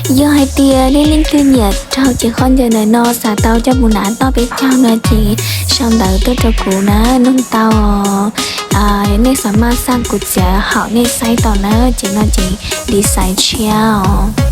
Yog hais tias nej leej twg nyiam raug ces qhov ncaws ntawm no xav tau coj mus hnav toj peb caug no ces sau ntawv tuaj rau kuv na, noog tau. Nej xav maj xaj kuv txiav haum nej size tau na, ces no ces design tshiab os.